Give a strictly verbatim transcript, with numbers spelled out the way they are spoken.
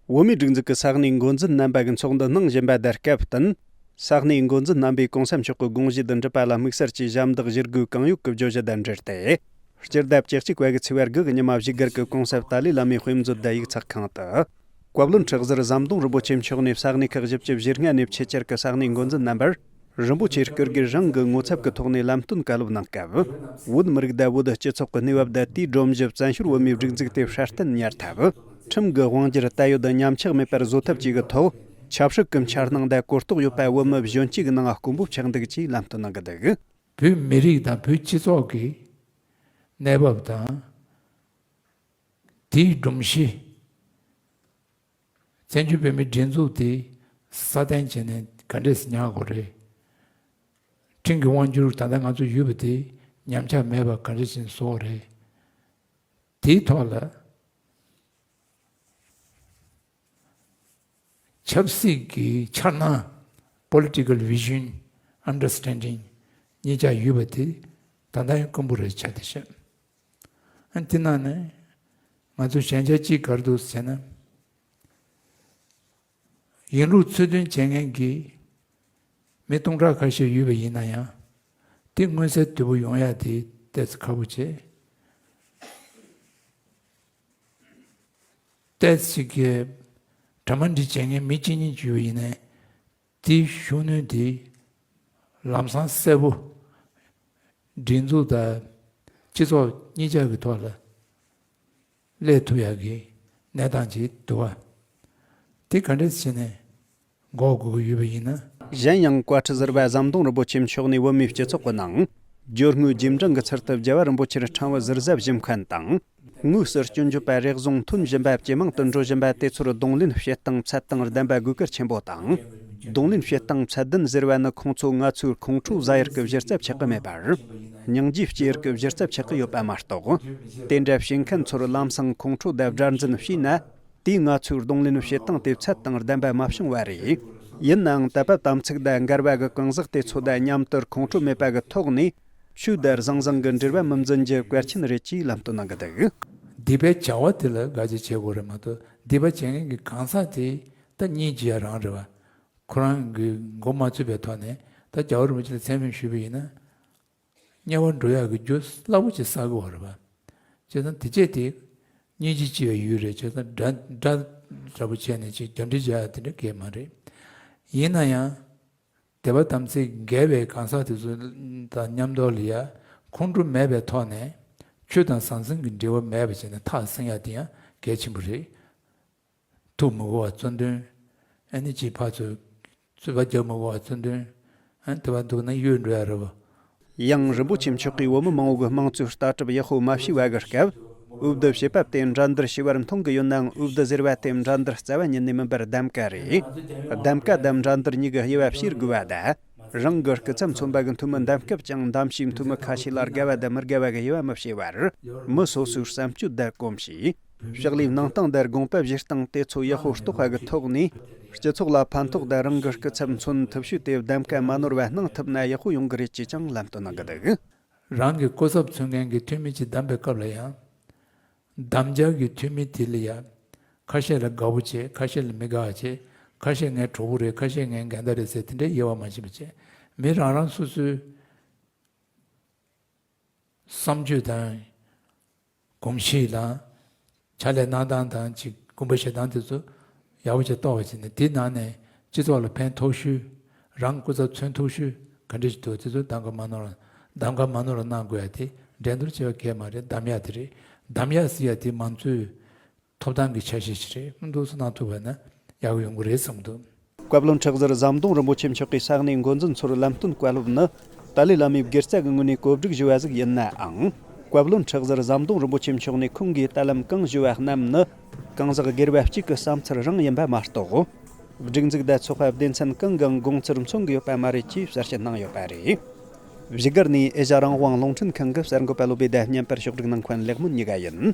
བོད་མིའི་སྒྲིག་འཛུགས་ཀྱི་ས་གནས་འགོ་འཛིན་རྣམ་པ་གི་ཚོགས་འདུ་གནང་བཞིན་པ་དེར་སྐབས་བསྟུན། ས་གནས་འགོ་འཛིན་རྣམ་པས་གོང་ས་མཆོག་གི་དགོངས་གཞི་དང་འགྲུབ་པ་ལ་དམིགས་བསལ་གྱིས་ཞབས་འདེགས་ཞུ་དགོས་གང་ཡོད་ཀྱི་བརྗོད་གཞི་དང་འབྲེལ་ཏེ། སྤྱི་ཟླ་བཅུ་གཅིག་པ་གི་ཚེས་པ་དགུ་གི་ཉི་མ་བཞུགས་སྒར་གྱི་གོང་ས་ཏཱ་ལའི་བླ་མའི་དཔེ་མཛོད་དང་ཡིག་ཚགས་ཁང་དུ། བཀའ་བློན་ཁྲི་ཟུར་ཟམ་གདོང་རིན་པོ་ཆེ་མཆོག་ནས་ས་གནས་ཁག་བཞི་བཅུ་ཞེ་ལྔ་ནས་ཆེད་བཅར་གྱི་ས་གནས་འགོ་འཛིན་རྣམ་པར། རིན་པོ་ཆེའི་སྐུ་སྒེར་རང་གི་ངོ་ཚབ་ཀྱི་ཐོག་ནས་ལམ་སྟོན་བཀའ་སློབ་གནང་སྐབས། བོད་མི་རིགས་དང་བོད་སྤྱི་ཚོགས་ཀྱི་གནས་བབ་དང་དེའི་སྒྲོམ་གཞི་བཙན་བྱོལ་བོད་མིའི་སྒྲིག་འཛུགས་དེ་སྲ་བརྟན་གཉེར་ཐབས། ཁྲིམས་ཀྱི་དབང་སྒྱུར་ད་ཡོད་དང་ཉམས་ཆག་མེད་པར་བཟོ་ཐབས་བཅས་ཀྱི་ཐོག་ཆབ་སྲིད་ཀྱི་འཆར་སྣང་དང་གོ་རྟོགས་ཡོད་པ་བོད་མི་གཞོན་སྐྱེས་ཀྱི་ནང་དཀོན་པོ་ཆགས་འདུག་ཅེས་ལམ་སྟོན་གནང་གི་འདུག་བོད་མི་རིགས་དང་བོད་སྤྱི་ཚོགས་ཀྱི་གནས་བབ་དང་། དེའི་སྒྲོམ་གཞི། བཙན་བྱོལ་བོད་མིའི་སྒྲིག་འཛུགས་དེ་སྲ་བརྟན་བྱས་ནས་ག་འདྲས་སེ་ཉར་དགོས་རེད། ཁྲིམས་ཀྱི་དབང་སྒྱུར་ད་ལྟ་ང་ཚོ་ཡོད་པ་དེ་ཉམས་ཆག་མེད་པ་ག་འདྲས་སེ་བཟོ་དགོས་རེད། དེའི་ཐོག་ལ་ཆབ་སྲིད་ཀྱི་འཆར་སྣང་། Political Vision Understanding གཉིས་ཆ་ཡོད་པ་དེ་ད་ལྟ་ཡང་དཀོན་པོ་རེད་ཆགས་བསྡད་ཤག་ཨ། དེ་ནང་ནས་ང་ཚོ་ཞན་ཆ་གཅིག་ག་རེ་འདུག་ཟེར་ན། ཡིན་ལུགས་ཚུལ་མཐུན་བྱེད་མཁན་གྱི་མི་སྟོང་ཕྲག་ཁ་ཤས་ཡོད་པ་ཡིན་ན་ཡང་། དེ་མངོན་གསལ་དོད་པོ་ཡོང་ཡ་དེ་ཏོག་ཙམ་ཁག་པོ་བྱས། ཏོག་ཙམ་གྱི་གྲ་མ་འགྲིག་བྱེད་མཁན་མི་གཅིག་གཉིས་ཅིག་ཡོད་པ་ཡིན་ན། དེའི་ཤུགས་སྣོན་དེ་ལམ་སང་གསལ་པོ། སྒྲིག་འཛུགས་དང་སྤྱི་ཚོགས་གཉིས་ཆ་གི་ཐོག་ལ་སླེབས་ཐུབ་ཡག་གི་གནས་སྟངས་ཅིག་འདུག་བ། དེ་ག་འདྲས་བྱས་ནས་འགོག་དགོས་ཀྱི་ཡོད་པ་ཡིན་ན། གཞན་ཡང་། བཀའ་ཁྲི་ཟུར་པ་ཟམ་གདོང་རིན་པོ་ཆེ་མཆོག་ནས་བོད་མིའི་སྤྱི་ཚོགས་ཀྱི་ནང་། སྦྱོར་དངོས་རྗེས་འབྲང་གི་ཚུལ་དུ་རྒྱལ་བ་རིན་པོ་ཆེར་ཕྲེང་བ་ཟུར་ཟ་བཞེས་མཁན་དང་། དངོས་སུ་སྐྱོན་བརྗོད་པ་རེ་ཟུང་ཐོན་བཞིན་པ་ཇེ་མང་དུ་འགྲོ་བཞིན་པ་དེ་ཚོར་གདོང་ལེན་བྱེད་སྟངས་ཚད་དང་ལྡན་པ་དགོས་གལ་ཆེན་པོ་དང་། གདོང་ལེན་བྱེད་སྟངས་ཚད་ལྡན་ཟེར་བ་ནི་ཁོང་ཚོ་ང་ཚོའི་ཁོང་ཁྲོ་ཟ་ཡུལ་གྱི་གཞི་རྩ་ཆགས་ཀྱི་མེད་པར། སྙིང་རྗེ་སྐྱེ་ཡུལ་གྱི་གཞི་རྩ་ཆགས་ཀྱི་ཡོད་པ་མ་གཏོགས། དེ་འདྲ་བྱེད་མཁན་ཚོར་ལམ་སང་ཁོང་ཁྲོ་དང་དགྲར་འཛིན་བྱས་ན། དེས་ང་ཚོའི་གདོང་ལེན་བྱེད་སྟངས་དེ་ཚད་དང་ལྡན་པ་མ་བྱུང་བ་རེད། ཡིན་ནའང་དད་པ་དམ་ཚིག་དང་འགལ་བ་གི་གང་ཟག་དེ་ཚོ་དང་མཉམ་དུ་ཁོང་ཁྲོ་མེད་པ་གི་ཐོག་ནས་ཆོས་དང་བཟང་བཟང་གི་འབྲེལ་བ་མི་འཛིན་རྒྱུ་གལ་ཆེན་རེད་ཅེས་ལམ་སྟོན་གནང་གི་འདུག་སྡིག་པའི་བྱ་བ་དེ་ལ་དགག་བྱ་བྱེད་དགོས་རེད་མ་གཏོགས། སྡིག་པ་བྱེད་མཁན་གྱི་གང་ཟག་དེ་ད་སྙིང་རྗེ་ཡ་རང་རེད་བ། ཁོ་རང་གི་མགོ་མ་ཚོས་པའི་ཐོག་ནས་ད་རྒྱལ་བ་རིན་པོ་ཆེ་ལ་མཚན་སྨད་ཞུས་པ་ཡིན་ན། དམྱལ་བར་འགྲོ་ཡག་གི་རྒྱུ་རླབས་པོ་ཆེ་བསགས་ཀྱི་ཡོད་རེད་པ། བྱས་ཙང་དེ་བྱས་ཏེ་སྙིང་རྗེ་ཆེ་བའི་ཡུལ་རེད། བྱས་ཙང་དགྲ་དགྲ་འདྲ་པོ་བྱས་ནས་ཅིག་རྒྱབ་འདྲེ་རྒྱག་ཡ་དེ་འདྲ་གང་ཡང་མ་རེད། ཡིན་ན་ཡང་དད་པ་དམ་ཚིག་འགལ་བའི་གང་ཟག་དེ་ཚོ་དང་མཉམ་དུ་ལ་ཡ་ཁོང་ཁྲོ་མེད་པའི་ཐོག་ནས་ཆོས་དང་ཟང་ཟིང་གི་འབྲེལ་བ་མེད་པ་བྱས་ནས་ཐག་བསྲིང་ཡ་དེ་ཡང་གལ་ཆེན་པོ་རེད། ཐུག་མི་དགོས་པ་བཙོན་དོན། ཨ་ནི་ཅིག་ཕར་ཚུར་རྩོད་པ་རྒྱག་མི་དགོས་པ་བཙོན་དོན། ཨ་ནི་དེ་བ་འདུག་ན་གཡོལ་འགྲོ་ཡ་རེད་བ། ཡང་རིན་པོ་ཆེ་མཆོག་གིས་བོད་མི་མང་བོ་གི་དམངས་གཙོའི་ལྟ་གྲུབ་ཡག་པོ་མ་ཤེས་པ་གི་སྐབས། འོས་བསྡུ་བྱེད་པ་དེ་འགྲན་བསྡུར་བྱས་པར་མཐོང་གི་ཡོད་ནའང་འོས་བསྡུ་ཟེར་བ་དེ་འགྲན་བསྡུར་རྩ་བ་ཉིད་ནས་མིན་པར་གདམ་ག་རེད། གདམ་ག་དང་འགྲན་བསྡུར་གཉིས་ཀྱི་དབྱེ་བ་ཕྱེ་དགོས་པ་དང་། རང་གི་སྐུ་ཚབ་མཚོན་པ་གི་འཐུས་མི་འདེམས་སྐབས་ཀྱང་གདམ་བྱའི་འཐུས་མི་ཁ་ཤས་ལ་དགའ་བ་དང་མི་དགའ་བ་གི་དབྱེ་བ་མི་ཕྱེ་བར། མི་སོ་སོའི་བསམ་སྤྱོད་དང་གོམས་གཤིས། ཕྱག་ལས་གནང་སྟངས་དང་དགོངས་པ་བཞེས་སྟངས་དེ་ཚོ་ཡག་པོ་རྟོགས་པ་གི་ཐོག་ནས། སྤྱི་ཚོགས་ལ་ཕན་ཐོགས་དང་རང་གི་སྐུ་ཚབ་མཚོན་ཐུབ་ཤུགས་དེ་གདམ་ག་མ་ནོར་བ་གནང་ཐུབ་ན་ཡག་པོ་ཡོང་གི་རེད་ཅེས་ཀྱང་ལམ་སྟོན་གནང་གི་འདུག་རང་གི་སྐུ་ཚབ་མཚོན་མཁན་གྱི་འཐུས་མི་ཅིག་བདམས་པའི་སྐབས་ལ་ཡང་། གདམ་བྱ་གི་འཐུས་མི་དེ་ལ་ཡང་། ཁ་ཤས་ལ་དགའ་པོ་བྱེད། ཁ་ཤས་ལ་མི་དགའ་བ་བྱེད། ཁ་ཤས་ངའི་གྲོགས་པོ་རེད། ཁ་ཤས་ངའི་འགལ་ཟླ་རེད་ཟེར་དེ་འདྲའི་དབྱེ་བ་མ་ཕྱེ་བ་བྱེད། མི་རང་རང་སོ་སོའི་བསམ་སྤྱོད་དང་། གོམས་གཤིས་དང་། ཕྱག་ལས་གནང་སྟངས་དང་ཅིག་དགོངས་པ་བཞེས་སྟངས་དེ་ཚོ་ཡག་པོ་ཅིག་རྟོགས་པ་བྱས་ནས་དེའི་ནང་ནས་སྤྱི་ཚོགས་ལ་ཕན་ཐོགས་ཤོས། རང་སྐུ་ཚབ་མཚོན་ཐུབ་ཤོས་ག་འདྲ་ཞིག་འདུག་དེ་ཚོ་གདམ་ག་མ་ནོར་བ། གདམ་ག་མ་ནོར་བ་གནང་དགོས་ཡ་དེ་འགྲན་བསྡུར་བྱས་པ་གས་མ་རེད། གདམ་ཡ་དེ་རེད། གདམ་ཡ་ཟེར་ཡ་དེ་མང་གཙོའི་ཐོབ་ཐང་གི་ཆ་ཤས་ཤིག་རེད། འདུག་སེ་གནང་ཐུབ་པ་ན་ཡག་པོ་ཡོང་གི་རེད་བསམ་གྱི་འདུག་བཀའ་བློན་ཁྲི་ཟུར་ཟམ་གདོང་རིན་པོ་ཆེ་མཆོག་གིས་ས་གནས་འགོ་འཛིན་ཚོར་ལམ་སྟོན་བཀའ་སློབ་ནི། ཏཱ་ལའི་བླ་མས་དགེ་རྩ་གི་ངོས་ནས་གོ་སྒྲིག་ཞུས་པ་ཟིག་ཡིན་ནའང་། བཀའ་བློན་ཁྲི་ཟུར་ཟམ་གདོང་རིན་པོ་ཆེ་མཆོག་ནས་ཁོང་གིས་ད་ལམ་གང་ཞུས་པ་རྣམས་ནི། གང་ཟག་སྒེར་བ་གཅིག་གི་བསམ་ཚུལ་རང་ཡིན་པ་མ་གཏོགས། སྒྲིག་འཛུགས་དང་ཚོགས་པ་སྡེ་ཚན་གང་གི་དགོངས་ཚུལ་མཚོན་གྱི་ཡོད་པ་མ་རེད་ཅེས་གསལ་བཤད་གནང་ཡོད་པ་རེད། བཞུགས་སྒར་ནས་ཨེ་ཤ་རང་དབང་རླུང་འཕྲིན་ཁང་གི་གསར་འགོད་པ་བློ་བྷེ་དང་བརྙན་པར་ཕྱོགས་སྒྲིག་གནང་མཁན་ལེགས་སྨོན་གཉིས་ཀ་ཡིན།